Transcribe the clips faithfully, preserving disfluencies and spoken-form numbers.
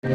Ay,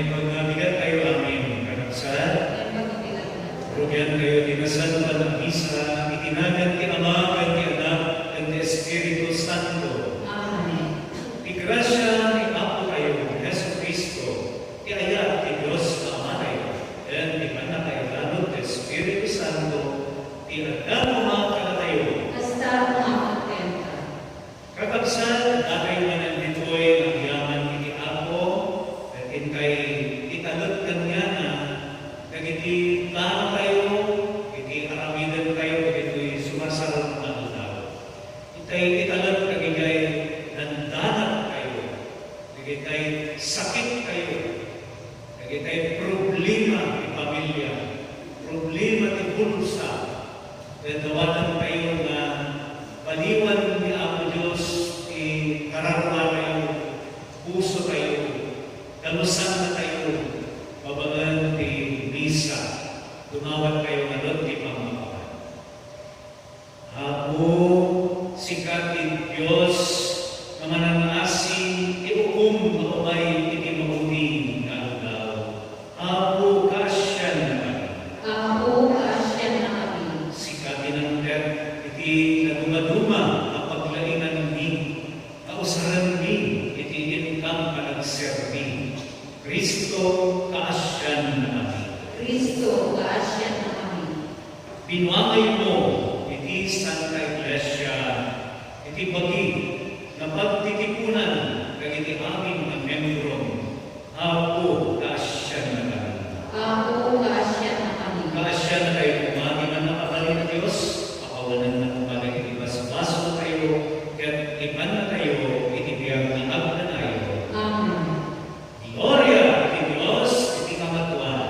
pagnabigan tayo amin, kakabsat. Rugian tayo ti nasantoan a misa, iti nagan ti Ama, ken ti Anak, ken ti Espiritu Santo. Amen. Ti grasia ni Apo tayo, Jesu-Cristo, ti ayat ti Dios nga Ama tayo, ken ti pannakailalo ti Espiritu Santo, ti adda koma kadatayo. Kasta koma ket kenka. Kakabsat, datayo manen ditoy nga agyaman iti Apo, ket intay italek kaniana dagiti planontayo, iti aramidentayo dagitoy sumarsaruno nga aldaw. Intay italek dagiti dandanagtayo, dagiti sakittayo, dagiti problema ti pamilia, problema ti bulsa, ket awatantayo nga baliwan ni Apo Dios ti kararuatayo, pusotayo, dalusannatayo, babaen ti misa, dumawattayo ngarud ti pammapawan. Apo, sika ti Dios nga manang-asi ti ukom nga umay iti maudi nga aldaw. Apo, kaasiannakami. Apo, kaasiannakami. Sika ti nangted iti nadumaduma a paglainanmi, nga usarenmi iti inkam panagserbi. Cristo, kaasiannakami. Cristo, kaasiannakami. Binuangaymo iti Santa Iglesia iti bagi nga pagtitipunan dagiti amin nga membro. Apo, kaasiannakami. Apo, kaasiannakami. Kaasiannatayo koma ti Mannakabalin a Dios, apawanenna koma dagiti basbasoltayo, ket ipannatayo iti biag nga agkanayon. Amen. Gloria iti Dios iti kamatuan.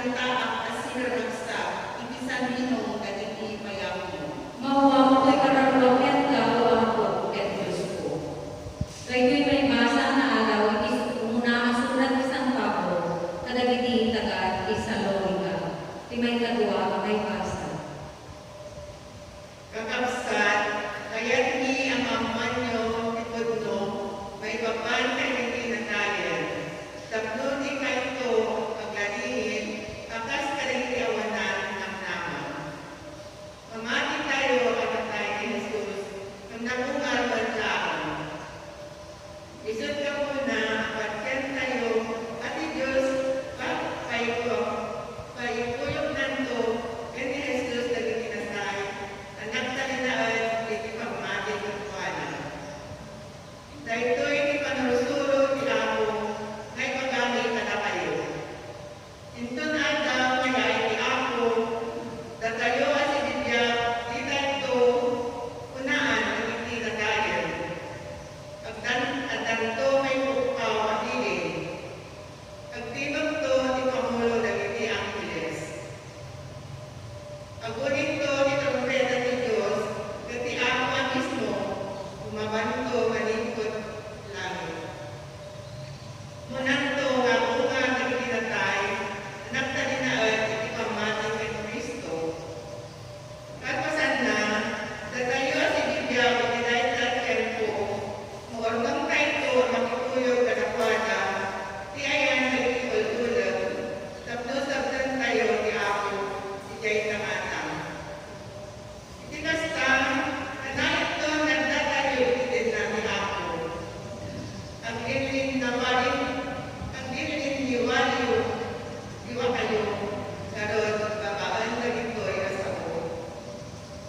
Taak a siraragsak iti sanlinong dagiti mayammo. Maawam toy kararua kenka, O Apo ken Diosko. Daytoy maibasa nga aldaw iti umuna a surat ni San Pablo kadagiti taga-Tesalonica, ti maikadua a maibasa. Kakabsat, kayatmi a maammoanyo ti pudno maipapan kadagiti natayen, tapno dikayto agladingit a kas kadagiti awanan namnama. Mamatitayo a natay ni Jesus ngem nagungar met laeng. Isut' gapuna a patientayo a ti Dios pa-, paikuyo-, paikuyogdanto ken ni Jesus dagiti natay a nagtalinaed iti pammati kenkuana. Daytoy ti pannursuro ti Apo nga ibagami kadakayo. Inton Adda nga yaay ti Apo, datayo a sibibiag ditayto kunaan dagiti natayen. Agdan-, addanto maipukkaw a bilin. Agtimekto ti pangulo dagiti angheles. Agunitto ti trumpeta ti Dios, ket ti Apo a mismo umabanto manipud langit. Munanto nga agungar dagiti natay a nagtalinaed iti pammati ken Cristo. Kalpasanna, datayo a sibibiag iti dayta a tiempo, no urnongtayto a makikuyog kadakuada, ti ayan dagiti ul-ulem, tapno sabdentayo ti Apo idiay tangatang. Iti kasta, kanayon nga addatayo iti tengnga ti Apo. Aglinlinnawali-, aglinlinniwaliw-, liwakayo ngarud babaen dagitoy a sao.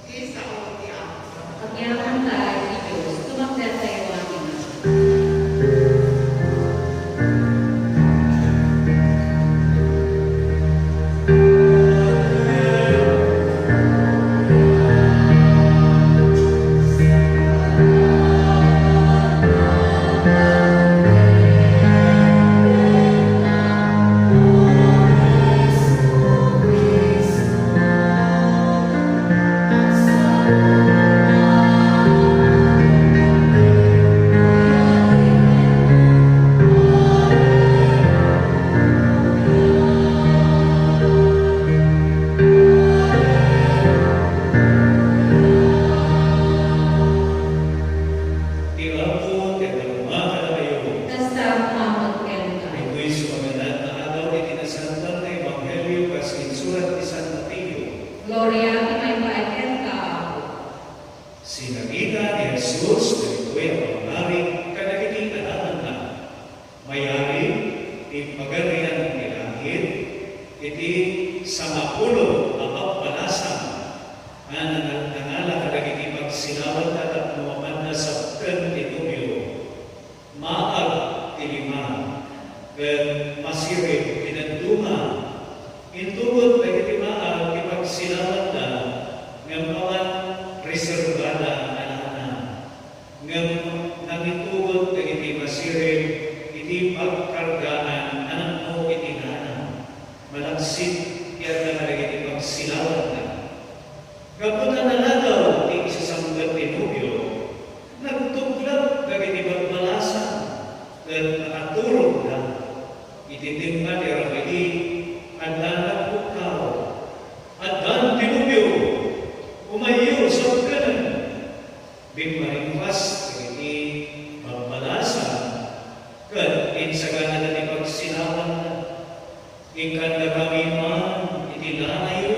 Ti sao ti Apo. Agyaman tayo ti Dios, tumangdatayo amin. Ti Apo ti agdaruma kadakayo. Kasta met kenka. Ditoy sumaganad nga aldaw iti Nasantoan nga Ebanghelio kas insurat ni San Mateo. Gloria ti maipaay kenka, Apo. Sinagida ni Jesus daytoy a pangngarig kadagiti adalanna. Mayari ti Pagarian ti Langit iti sangapulo a pagbalasan nga nangal-, nangala kadagiti pagsinawanda tapno mapanna sabken ti nobio. Maag ti lima, ket masirib ti dadduma. Intugot dagiti maag ti pagsinawanda, ngem awan reserbada a lana. Ngem nangitugot dagiti masirib iti pagkargaan a napno iti lana, malaksid ti adda kadagiti pagsinawanda. Gapu ta naladaw ti isasangpet ti nobio, nagtublak dagiti bagbalasan ket nakaturogda. Iti tengnga ti aramidi, adda nagpukkaw, "Addan ti nobio! Umayyo sabkenen!" Bimmaringpas dagiti bagbalasan ket insaganada ti pagsinawanda. Ikkannakami man iti lanayo,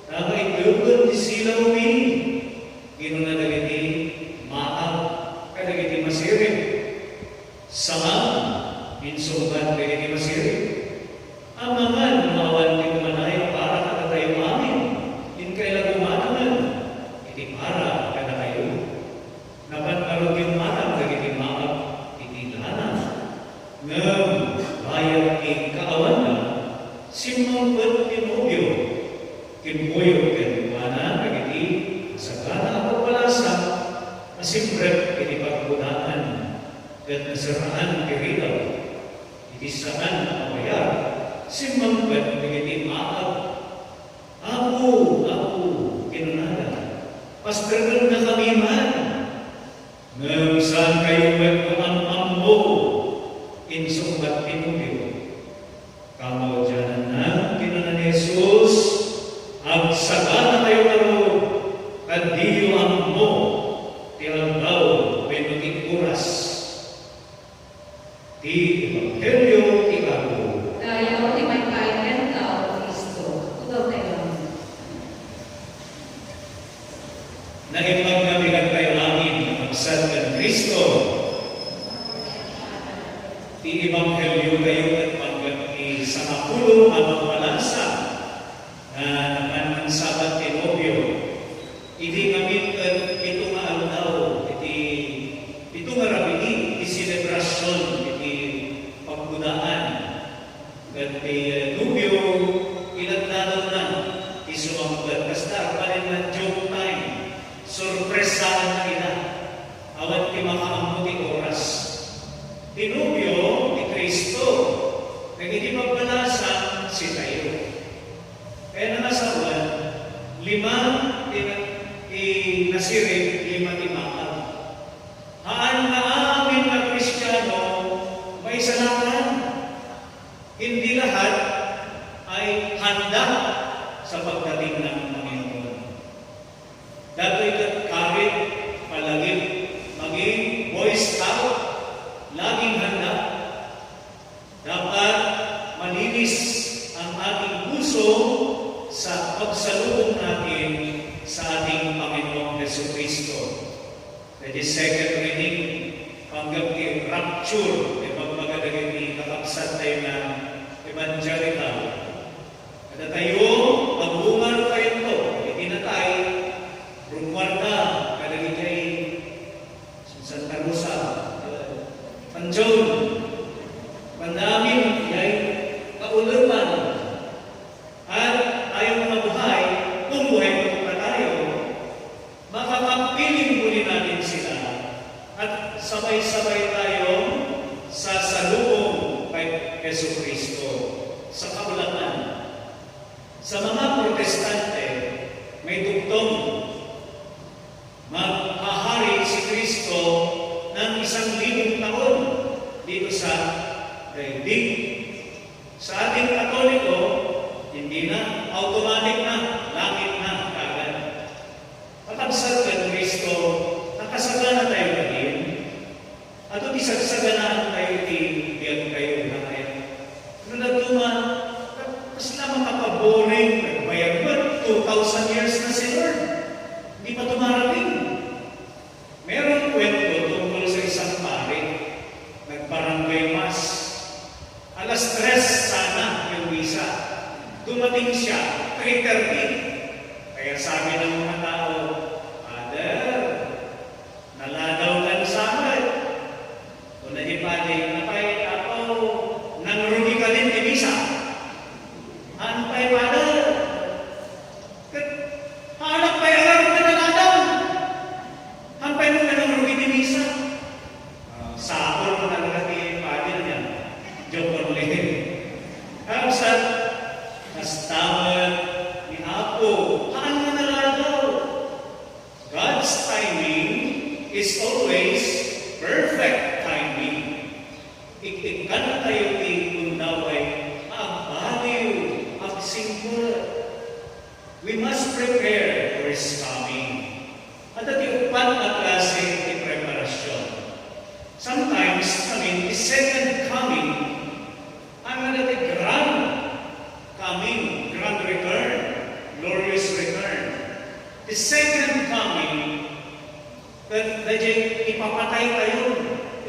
ta maiteken ti silawmi, kinuna dagiti maag kadagiti masirib. Saan, insungbat dagiti masirib. Amangan no awan ti umanay para kadatayo amin, inkay la gumanangen iti para kadakayo. Napan ngarud ti umanam dagiti maag iti lana. Ngem bayat ti kaawanna, simmangpet ti nobio. Kimmuyog kenkuana dagiti sagana a bagbalasan a simrek iti pagkunaen ket naserraan ti rigaw. Iti saan a bayat, Simmangpet dagiti immapag, "Apo, Apo," kinunada, "pastrekennakami man." Ngem saankayo met nga am-ammo, insungbat ti nobio. Kamaudiananna, kinuna ni Jesus, "Agsaganakayo ngarud, ta diyo ammo ti aldaw wenno ti oras." Ti Ebanghelio ti Apo. Dayaw ti maipaay kenka, O Cristo. Pudawtayo amin. Naimbag nga bigat tayo amin nga magsad ken Cristo. Ti Ebanghelio tayo ket panggep ti sangapulo a pagbalasa nga napan nga Sabat ti Nobio. Idi ngamin ket pito nga aldaw iti pito nga rabii ti selebrasion iti pagkudaan. Ket ti, eh, nobio, iladladawna ti sumangpet. Kasta, balinna joke time. Sorpresaanna ida. Awan ti makaammo ti oras. Ti nobio, ti Cristo. Dagiti pagbalasa, sitayo. Kaya nanasawan, lima ti, ti nasirit, lima ti makag. Haan nga amin nga Kristiano maisalakan. Hindi lahat ay handa sa pagdating ng Panginoon. Datoy ket karit, palagip, maging Boy Scout, laging handa. Dapat malinis ang ating puso sa pagsalubong natin sa ating Panginoong Jesucristo. Iti second reading, panggep ti rapture, ti pagbaga dagiti kakabsat tayo nga evangelical. Kadatayo, agungar tayo iti natay, rummuarda kadagiti Santa Rosa, San John, mandamin, yay, kaulepan. At tayo mga buhay, kung buhay pa tayo, makakapiling muli natin sila at sabay-sabay tayong sasalubong kay Jesucristo sa kaulapan. Sa mga protestante, may tugtong, maghahari si Kristo ng isang libong taon dito sa daigdig. Sa ating Katoliko, hindi na, automatic na, langit na kaagad. Kakabsat ken Kristo, nakasagana tayo ngamin. Adu ti sagsaganaan tayo iti biag tayo, nakaya. No nagtuma, kasla makapaboring, nagbayag met, two thousand years na si Lord. Hindi pa dumarating. Merong kwento tungkol sa isang pare, nagbarangay mass. Alas tres sana yung misa. Dumating siya, three thirty. Kaya sabi ng mga tao, "Father, naladaw kan samet." Kuna ni Padi, "Apay, apo, nangrugi ka din ti misa?" "Haan pay, Father. Ket, haanak pay aram nga naladaw. Haan pay no nangrugi ti misa?" Ah, sapol mo talaga ti Padi niya. Joke only. Kakabsat, kasta met ni Apo, haan nga naladaw. God's timing is always perfect timing. Iktikkan tayo ti gundaway nga agbaliw, agsingpet. We must prepare for His coming. Adda ti uppat nga klase ti preparasyon. Sometimes, I mean, the second coming, ang adda ti grand coming, grand return, glorious return. The second coming, ket daydiay ipapatay tayo,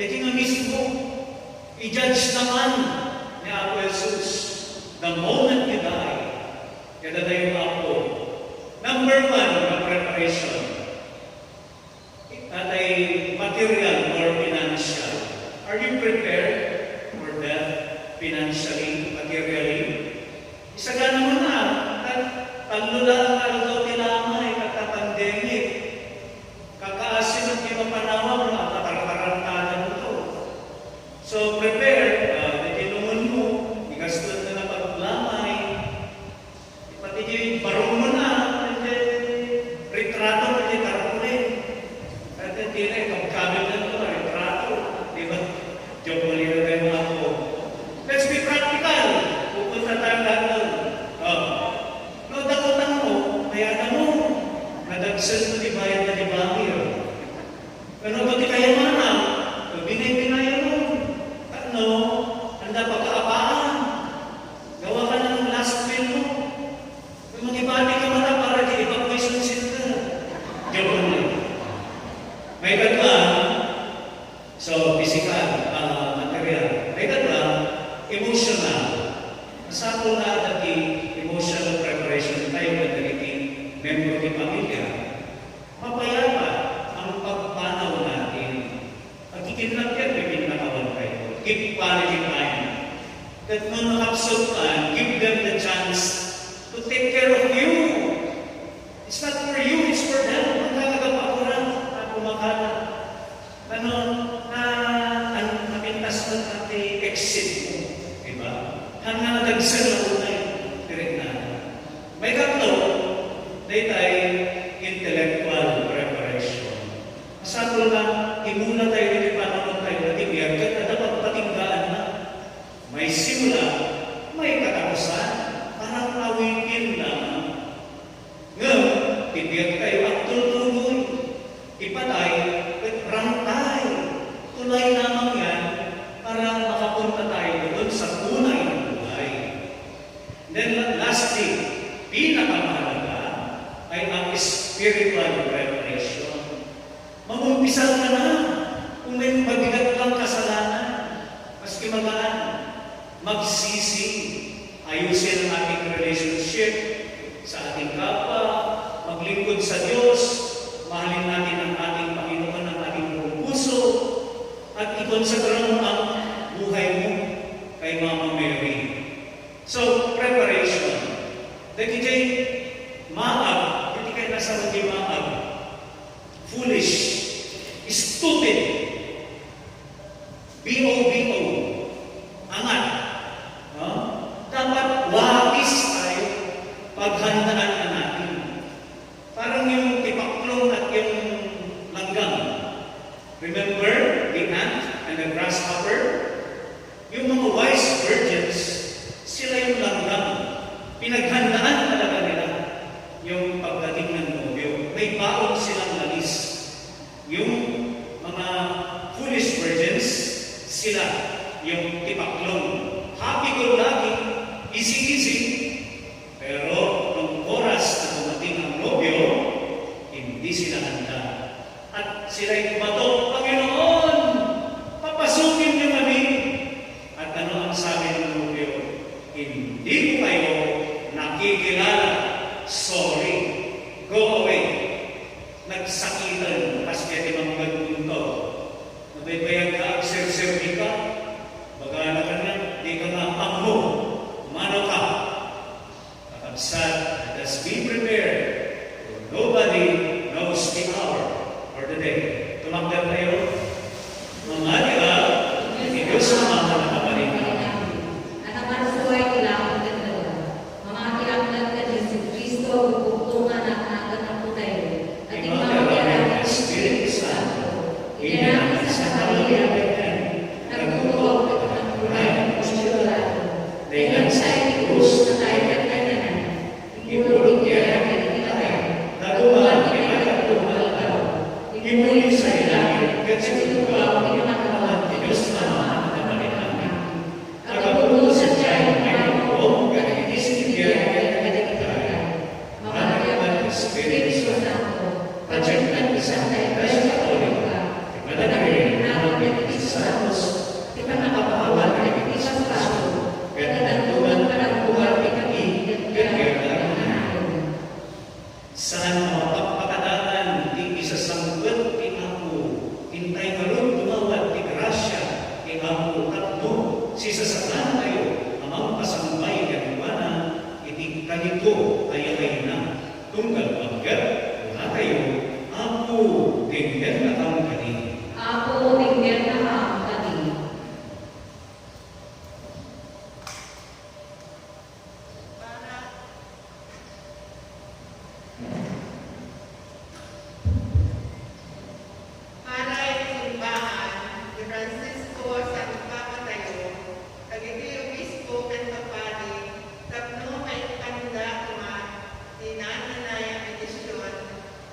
daydiay nga mismo, i-judge naman ni Apo Jesus the moment you die. Kadatayo nga Apo. Number one nga preparation, atay material or financial. Are you prepared for death financially, materially? Isagana mo na, ta-, tallo lang nga aldaw ti lamay, kata pandemic. Kakaasi met ti mapanawam no, apatarantaran to. So, prepare, ah, daydiay lungonmo, igaston na na pag-, Ket no nakapsut man, give them the chance to take care of you. It's not for you, it's for them. Hanggang nagapagura, at kumakala. Ano, na, an-, napintas man ti exit mo, di ba? Hanggang nagagser na unay, direk na. May katlo, daytay intellectual preparation. Masapul nga, imuna tayo iti panunot tayo, iti biag, ket adda pagpatinggaan na. May simula, may katapusan, parang awitin lamang. Ngem, ti biag tayo agtultuloy. Ti patay, ket rangtay. Tulay lamang yan para makapunta tayo doon sa tunay na buhay. Then, la-, lastly, pinakamahalaga ay ang spiritual preparation. Mangumpisal ka na. Kung may mabigat kang kasalanan, maski magaan, magsisi. Ayusin ang ating relationship sa ating kapwa, maglingkod sa Diyos, mahalin natin ang ating Panginoon, ang ating buong puso, at ikonsagra mo ang buhay mo kay Mama Mary. So, preparation. Dagiti maag, dagiti kayatna sa dagiti maag, foolish, stupid, B O B O, angat. No? Dapat wais tayo. Paghandaan na natin. Parang yung tipaklong at yung langgam. Remember the ant and the grasshopper? Yung mga wise virgins, sila yung langgam. Pinaghandaan talaga nila yung pagdating ng nobyo. May baon silang lalis. Yung mga foolish virgins, sila yung tipaklong. Happy-go-lucky, easy-easy. Pero nung oras na dumating ang nobyo, hindi sila handa. At sila'y kumatok, "Panginoon, papasukin niyo kami." At ano ang sabi ng nobyo? "Hindi ko kayo nakikilala. Sorry. Go away." Nagsakitan, kas dayta ti manggad punto. Nabaybayag nga agserserbi ka, baga na ka na, di ka nga ammo. Umano ka. Kakabsat, let us be prepared, for nobody knows the hour or the day. Tumakder tayo. Mangadi ka, iti Dios Ama a nakabalin. Anaman suay ti langit ken daga. Mamakilangan ken Jesu-Cristo, bubugto nga nagnagan a putay. Iti mamakilangan ti Espiritu Santo, iti nagnagan sa Maria Birhen, nagbubuak iti panagturay ni Poncio Pilato. Daingansa iti krus, natay ket nayanan. Imbulod ti ayan iti patay. Naduman iti ikatlo nga aldaw. Immuli sa langit, ket sumungbat iti panagkawan ti Dios Ama a nakabalin. Agabuno sadiay nga maipaubong kadagiti sinibian ken kadagiti kaarian. Mangarigan ti Espiritu Santo, padiekna ti Santa Iglesia Katolika, ti panagbibinnangan dagiti santos, ti pannakapaawat dagiti basbasol, ken ti dadduma a panagbuhat ti kabi ken ti agdagdaganayon. Saan a mapakpakadakan ti isasangpet ti Apo, intay ngarud dumawat ti grasia ti Apo tapno sisasaantayo a mangpasambay kenkuana iti kanito a yaayna. Tunggal pagkat, kunatayo, "Apo, dengngerakam kadi." Apo, dengngerakam kadi. Para, para iti simbahan ni Francisco a Santo Papatayo, dagiti obispo ken papadi, tapno maikkananda koma ti naan-anay a bendision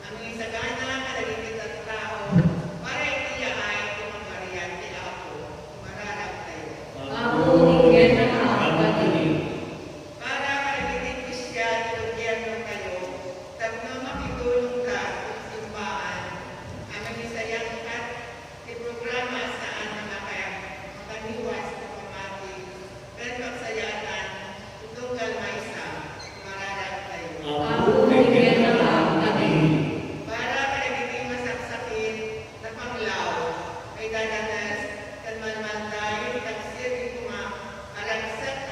a mangisagana kadagiti tattao para iti yaay ti Pagarian ti Apo. Mararagtayo. Apo, dengngerakam kadi. Para kadagiti ofisial ti gobiernotayo, tapno makitulongda iti simbahan a mangisayangkat ti programa saan a maka-, makaniwas ti pamati ken pagsayaatan ti tunggal maysa, mararagtayo. Apo, dengngerakam kadi. Para kadagiti masaksakit, napanglaw, maidadanes, ken malmalday, tagsirbi koma a ragsak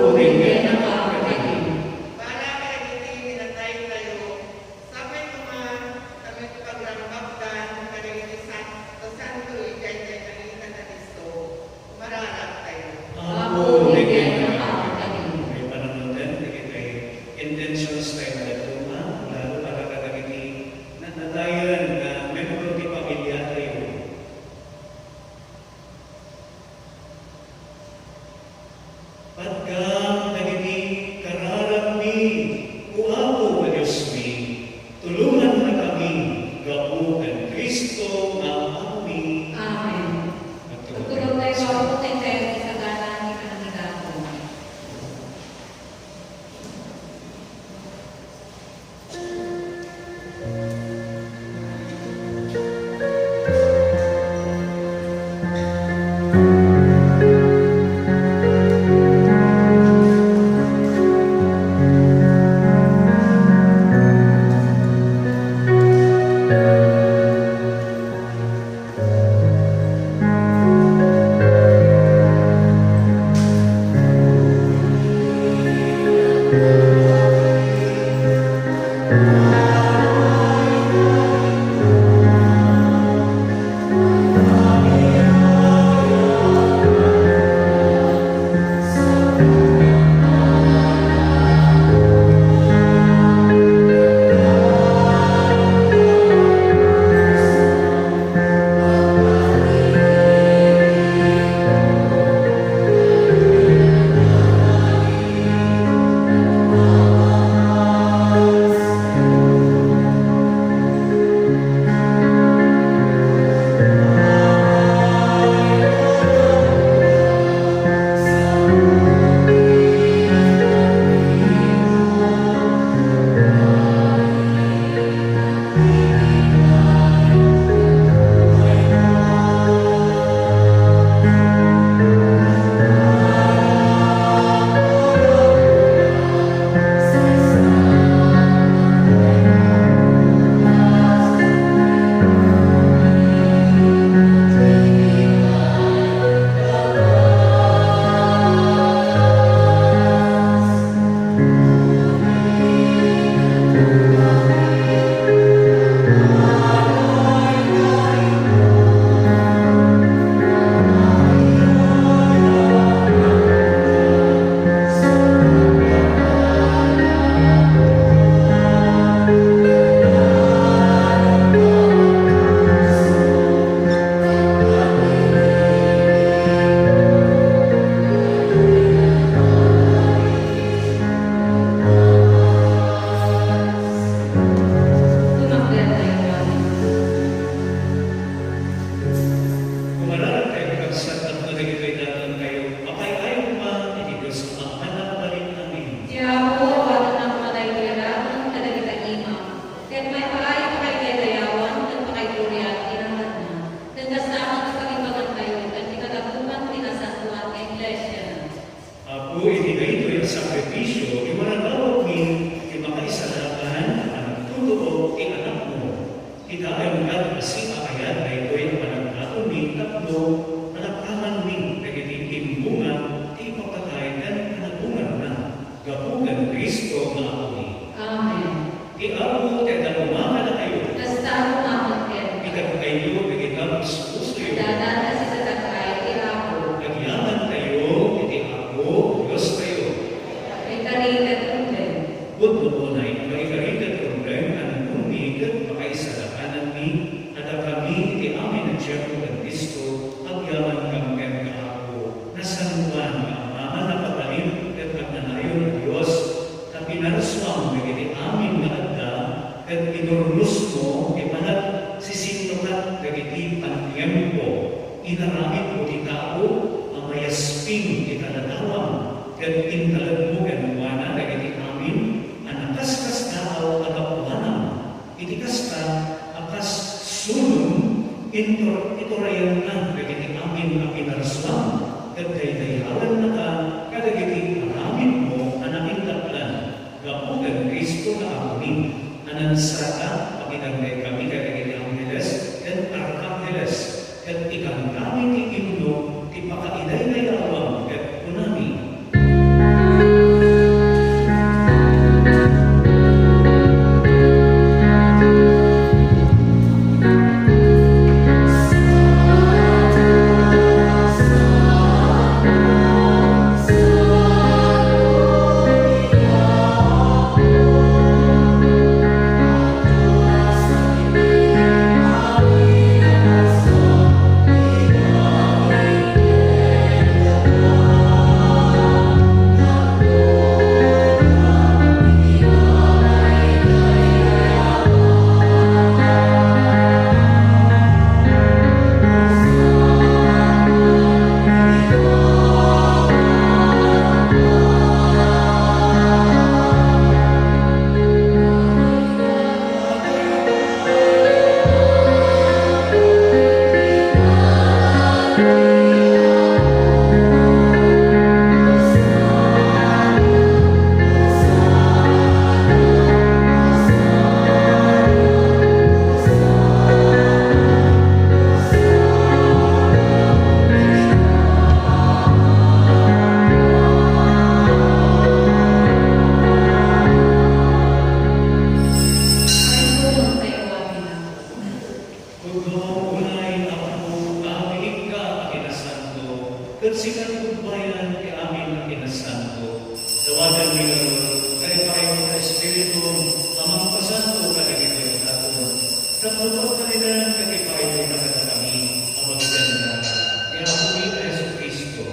Amen. Para kadagiti pinataytayo, sapay koma ta maipagrambakdan kadagiti san-, santo idiay dayta a Kristo, mararagtayo. Apo, daytoy nga aramiden. Kay panangnoten dagiti intentions tayo nga dadduma, lalo para kadagiti natayen nga membro ti pamiliatayo. Patgam dagiti kararagmi, O Apo nga Diosmi, tulongannakami gapu ken Cristo nga Apomi. Amen. Agtulogtayo. Agtulogtayo, Apo, ken kayat ti sagana ti panangigapon. Tumakdertayo. Kumararag tayo, kakabsat, tapno dagitoy daton tayo, apay-ayo koma iti Dios a Makabalin. Amen. Ti Apo, awatenna koma daytoy a daton kadagita imam, ket maipaay a pakaidayawan ken pakaiturian ti nangruna, ken kasta met ti pagibangantayo ken ti kadapuan ti nasantoan nga iglesia. Apo, iti daytoy a sakrifisio, iwaragawakmi ti makaisalakan a panagtutuok ti Anakmo. Kitaem ket a siak a kayat daytoy a panagdatonmi tapno malakamanmi dagiti imbunga ti ipapatay ken panagbugarna gapu ken Cristo nga Apomi. Amen. Ti Apo ti adda koma kadakayo. Kasta koma met kenka. Itedkayo dagiti puspusoyo. Adda a sisatagkay ti Apo. Agyamantayo iti Apo Diostayo. Maikari ket rundeng. Pudno unay, maikari ket rundeng a nangruna ket makaisalakanmi a dakami iti amin a tiempo ken Cristo, agyamankam kenka, Apo, nasantoan nga Ama nga nakabalin ket agnanayon a Dios, ta pinarsuam dagiti amin nga adda, ket inurnusmo ti panagsisinnukat dagiti pantiempo. Inaramidmo ti tao a mayasping ti kaladawam, ket intalekmo kenkuana dagiti amin a nakaskasdaaw a gapuanam. Iti kasta a kas sulom, intur-, iturayanna dagiti amin a pinarsuam, ket daydayawennaka kadagiti aramidmo a nakindaklan gapu ken Cristo nga Apomi, a nansaka a pinagnaedkami kadagiti angheles ken arkangeles, ket ikantami ti imno ti pakaidaydayawam, ket kunami, Bayan ti amin a kinasanto. Dawatenmi ngarud, kaipaaymo ti Espiritum a mangpasanto kadagiti daton. Tapno pagtalinaen ti kaipaaymo kadakami a magdandara ni Apomi a Jesu-Cristo.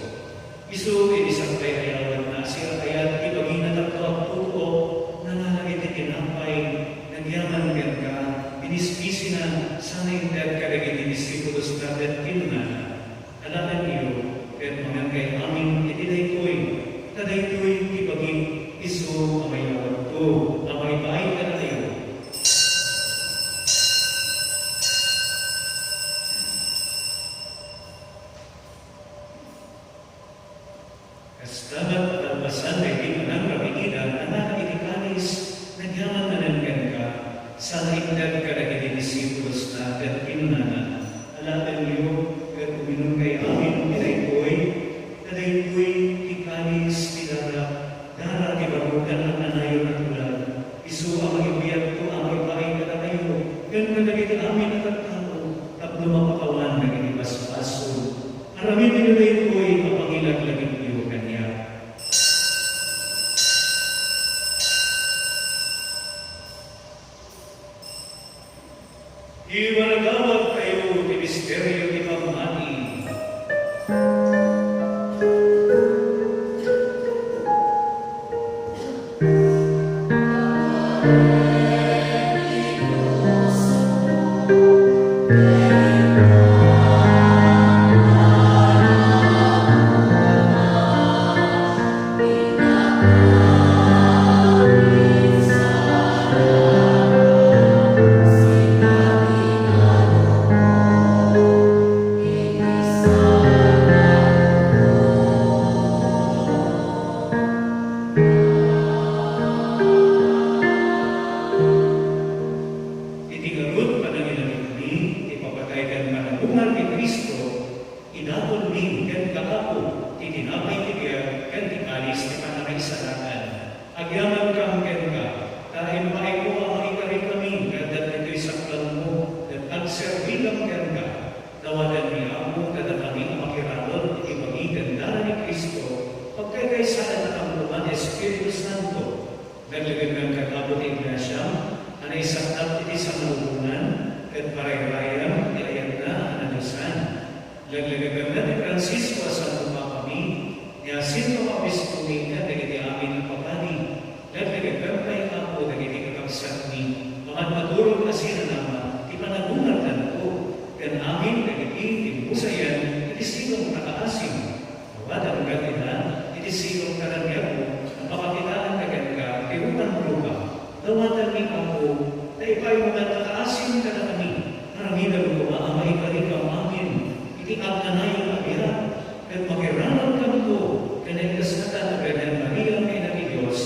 Isu ti sakbay a yawen nga asiak-ayat ti bagina tapno agtutuok, nangala iti tinapay, nagyaman kenka, binisbisina, sana inted kadagiti disipulosna ket kinunana, Alaenyo, ket mangankayo amin iti daytoy, ta daytoy ti bagik, isu a mayawatko, a maipaay kadakayo. Kasta met, kalpasan daydi panangramigidan, nangala iti kalis, nagyaman manen kenka, sana inted kadagiti disipulosna, ket kinunana, Alaenyo, ket uminumkayo amin iti daytoy, ta daytoy ti kalis ti dara, dara ti barugan a agnanayon a tulag, isu a maibiagko a maipaay kadakayo, ken kadagiti amin a tattao, tapno mapakawan dagiti basbasol. Aramidyo daytoy a pangilaglagipyo kaniak. Iwaragawagtayo ti misterio ti pammati. Iti ngarud, panangilagipmi, ipapatay ken panagmungad ni Cristo, Idatonmi kenka, Apo, ti tinapay ti biag ken ti kalis ti pannakaisalakan. Agyamankam kenka, ta impaaymo a maikarikami ket dagitoy saklanmo ket agserbikam kenka. Dawatenmi, Apo, kadakami a makirarag iti bagi ken dara ni Cristo, pagkaykaysaan a kammuman ti Espiritu Santo. Laglagipen kenka, Apo, ti Iglesia a naisaknap iti sangalubonan ket parayrayam ti ayatna a nadiosan. Laglagipen met ni Francisco a Santo Papami, ni Jacinto a Obispom, ken dagiti amin a papadi. Laglagipen pay, Apo, dagiti kakabsatmi a madmadurog a sinanama ti panagmungad tanto, ken amin dagiti timmusayan iti silong a kaasim. Dawatem kaniak iti silong a kaniak, a pakakitaenka kenka ti rupan rupa. Dawatenmi, Apo, ta ipaaymo met a kaasim kadakami, aramidem koma a maikarikam amin iti agnanayon a biag, ket makiraragkamto ken naikasatan a Birhen Maria nga Ina ti Dios,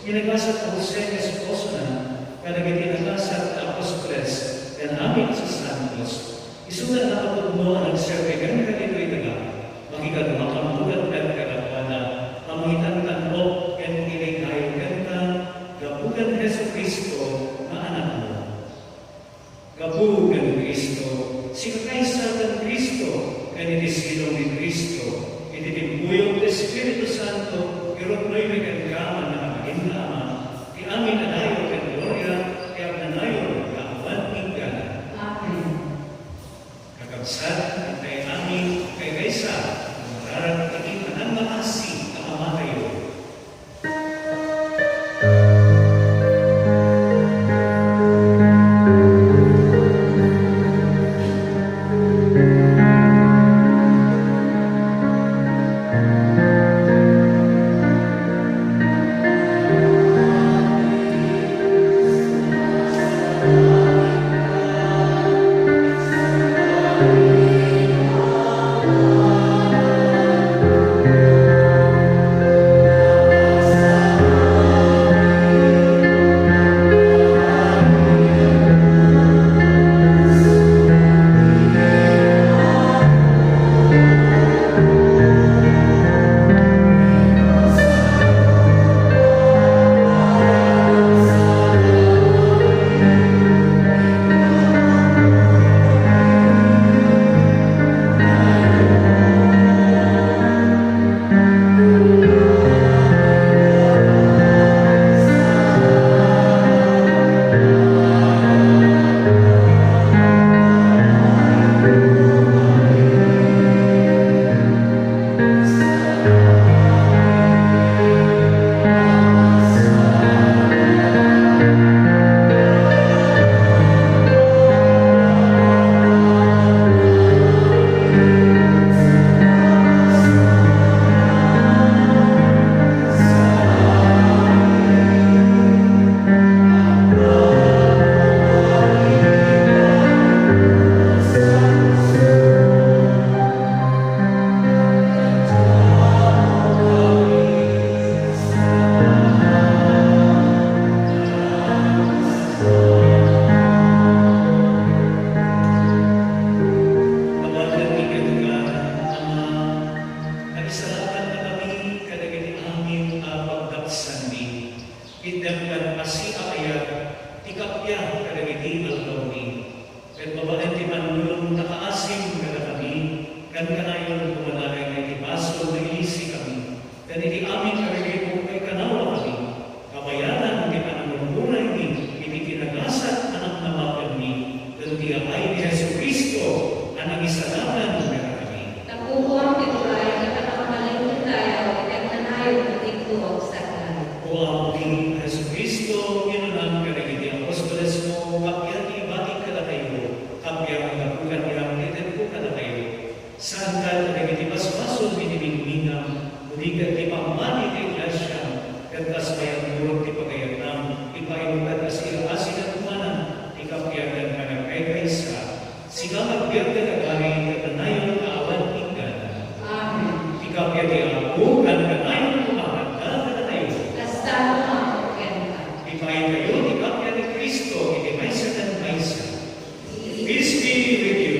ni nagasat a Jose nga esposona, kadagiti nagasat a apostoles, ken amin a sasantos. Isu nga nakapudno a nagserbi kenka ditoy daga, makikaduakam met kadakuada a mangitantan-ok ken ilaylayo kenka, gapu ken Jesu-Cristo nga Anakmo. Gapu ken Cristo, sikakaysa ken Cristo, ken iti silong ni Cristo, iti timpuyog ti Espiritu Santo, iruknoymi kenka, Mannakabalin nga Ama, ti amin a dayaw ken gloria, ti agnanayon nga awan inggana. Amen. Kakabsat, intayo amin, kaykaysa, mangararag iti panangngaasim a Amatayo. Pammati ti Iglesia, ket kas mayat ngarud ti pagayatam, ipaaymo kad a siasinoan ti kappia ken panagkaykaysa, sika nga agbiag ken agari iti kanayon nga awan inggana. Amen. Ti kappia ti Apo, ken kanayon koma nga adda kadatayo. Kasta koma kenka. Ipaaytayo ti kappia ni Cristo iti maysa ken maysa. Peace be with you.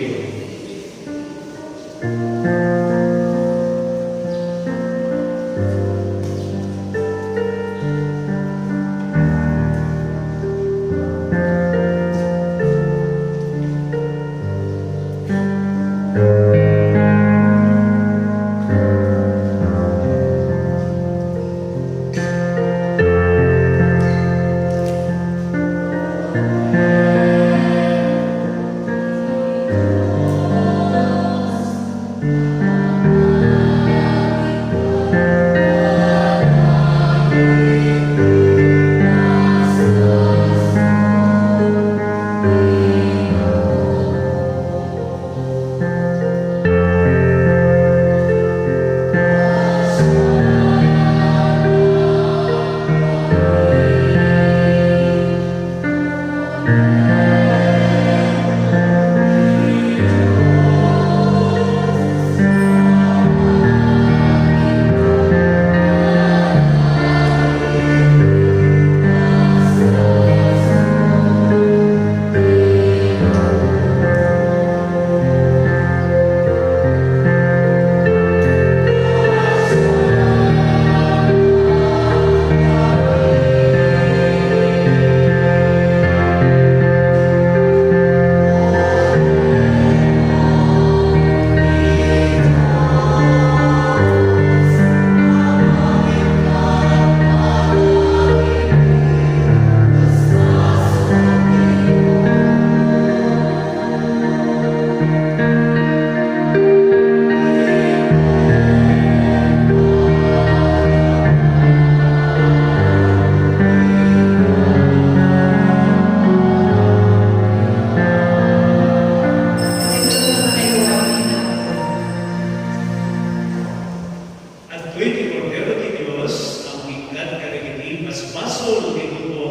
Adtoy ti Kordero ti Dios a mangikkat kadagiti basbasol ti tutumo.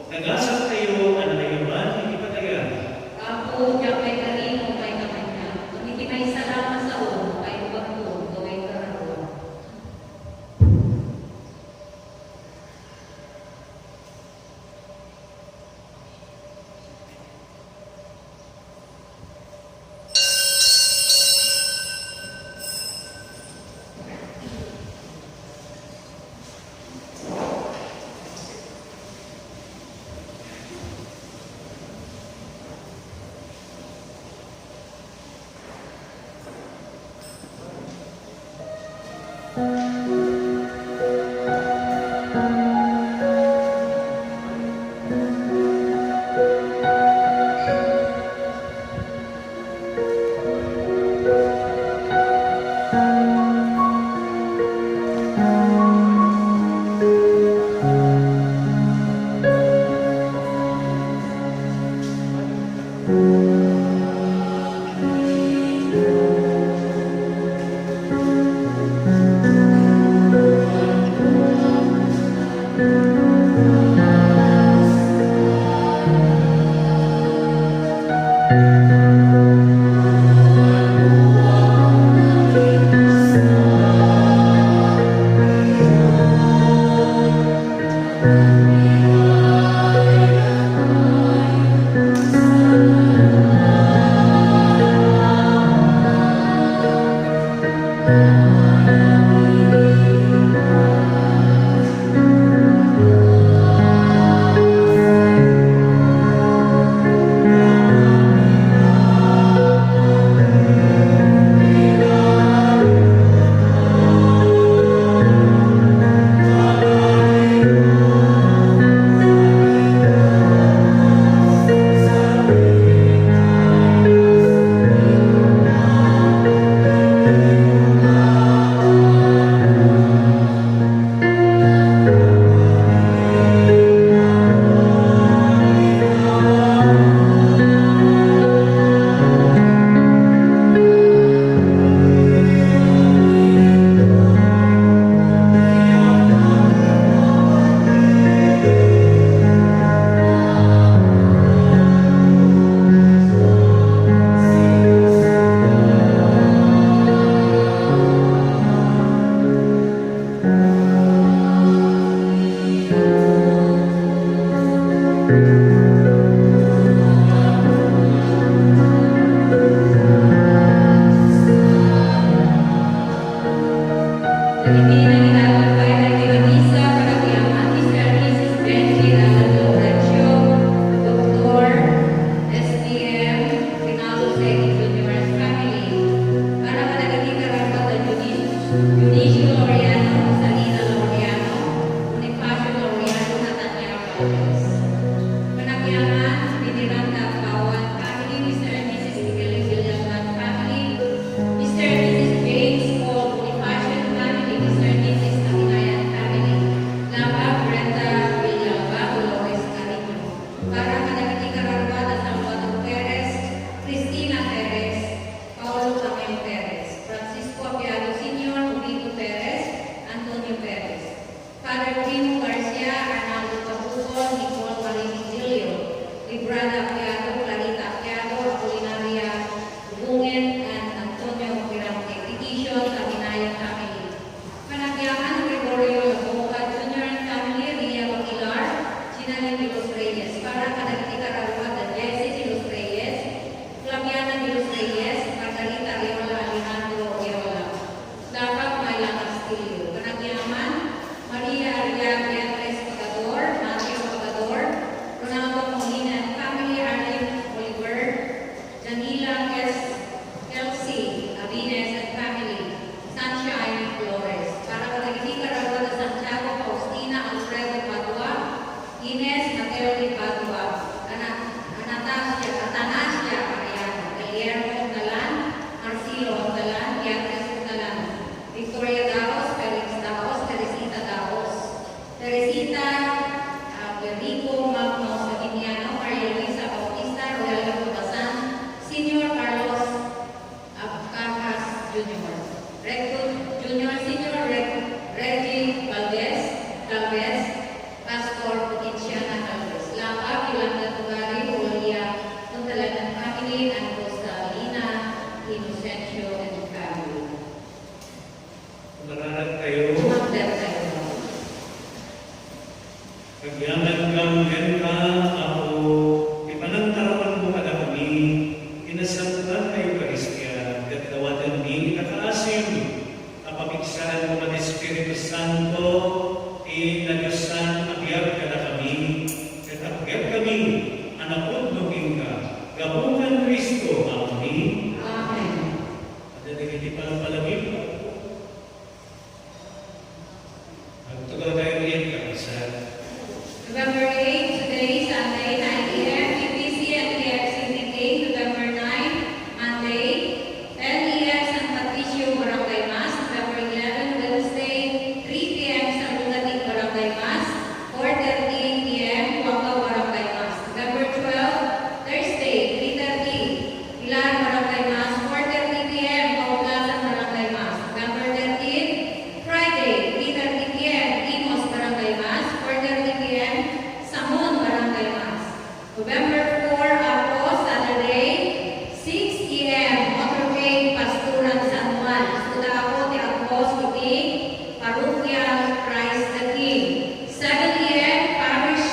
Nagasat tayo a naayaban iti patayan. Apo, diak maikari no maikkan kaniak, ngem iti maysa la nga sao, paibagko, gawayka raruan. Ginagawa tayo ng misa para kay Mister and Missus Benji Alan Laurencio, Doktor, S T M, Rinaldo Segi Junior and family. Para kadagiti kararua da Dionis-, Dionisio Laureano, Rosalina Laureano, Bonifacio Laureano, Natania Valdez. Panagyaman, Veneranda Aguawan family, Mister and Missus Miguel Villalban family, Mister and Missus James Paul Bonifacio family, Mister and Missus Abinayan family, Laba Brenda Villalba, Dolores Carino. Para kadagiti kararua da Salvador Perez, Cristina Perez, Paulo Camel Perez, Francisco Apiado Senior, Rubito Perez, Antonio Perez. Father Primo Garcia, Arnaldo Tabukol, Nicole Marie Vigilio, Librada Apiado, Clarita Apiado, Apolinaria Ubungen, and Antonio Quirante. Petition, Sabinayan family. Panagyaman, Gregorio Laboca Junior and family, Ria Baquilar, Gina Lee de los Reyes. Para kadagiti kararua da Jessie de los Reyes, Flaviana de los Reyes, Margarita Ariola, Alejandro Ariola. Lapag Myla Castillo. Panagyaman, Maria Aria Beatriz Pagador, Mateo Pagador, Ronaldo Molina and family, Arlene Oliver, Janila Kes-, Kelsey Abines and family, Sunshine Flores. Para kadagiti kararua da Santiago, Faustina, Alfredo Padua, Ines Mateo de Padua, Ana-, Anastasia, Atanasia Mariano, Guillermo Ondalan, Marcelo Ondalan, Beatriz Ondalan, Victoria Daos, Felix Daos, Teresita Daos, Teresita, ah, Federico Magno Sabiniano, Maria Luisa Bautista, Royal Babasan, Senior Carlos Abcajas Junior, Recto Junior, Senior Reg-, Reggie Valdez, Galvez, Pastor Potenciana Galvez, Lapag Yolanda Tugari, Julia Montalan and family, and Rosalina Inocencio and family. Umararag tayo. Umararag tayo. Agyamankam kenka, Apo, ti panangtarawanmo kadakami, ti nasantoan nga Eukaristia, ket dawatenmi ti kaasim, a pamigsaanmo ken Espiritu Santo, ti nadiosan a biag kadakami, ket agbiagkami a napudno kenka, gapu ken Cristo, Apomi. Amen. Adda dagiti palpalagip, Apo. Agtugaw tayo iti kabsat. November eight, today, Sunday, nine A M, P P C and P X C meeting. November nine, Monday, ten A M, San Patricio Barangay Mass. November eleven, Wednesday, three P M, San Lunatic Barangay Mass. Four thirty P M, Huangao Barangay Mass. November twelve, Thursday, three thirty, Pilar Barangay Mass. Four thirty P M, Kaublasan Barangay Mass. November thirteen, Friday, three thirty P M, Imus Barangay Mass. Four thirty P M, Samon Barangay Mass. November four, Apo, Saturday, six A M, Motorcade, Pastoran, San Juan. Isu da, Apo, ti Apo iti Parochial Christ the King. Seven A M, Parish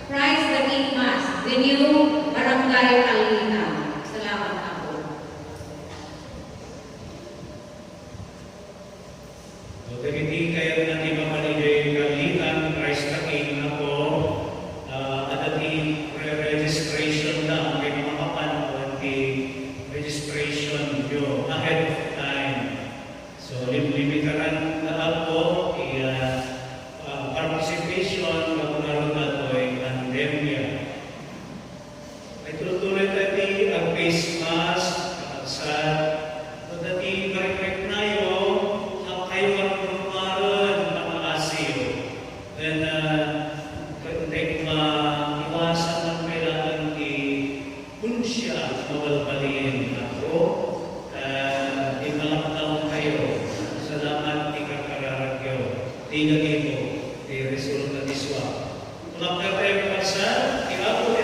Christ the King Mass, venue, Barangay Calita. Salamat, Apo. So, dagiti kayatna ti mapan idiay Calita, Christ the King, Apo, ah, adda ti pre-registration na, kay makapan awan ti registration yo ahead of time. So, lim-, limitaran na, Apo, ti, ah, ah, participation, gapu ngarud daytoy pandemia. Ay, tuloy-tuloy tayo ti ag-face mask, kakabsat. Adda ti mariknayonyo, kayo nga rumrumaren, pakaasiyo. Then, ah, pwede tayo maiwasan man kailangan ti kunsia mabalbalin ako. Ah, di malaktawan kayo. Salamat ti kakararagyo. Di na dito, di resulta ti swab. Umakyat tayo, kakabsat, ti Apo ti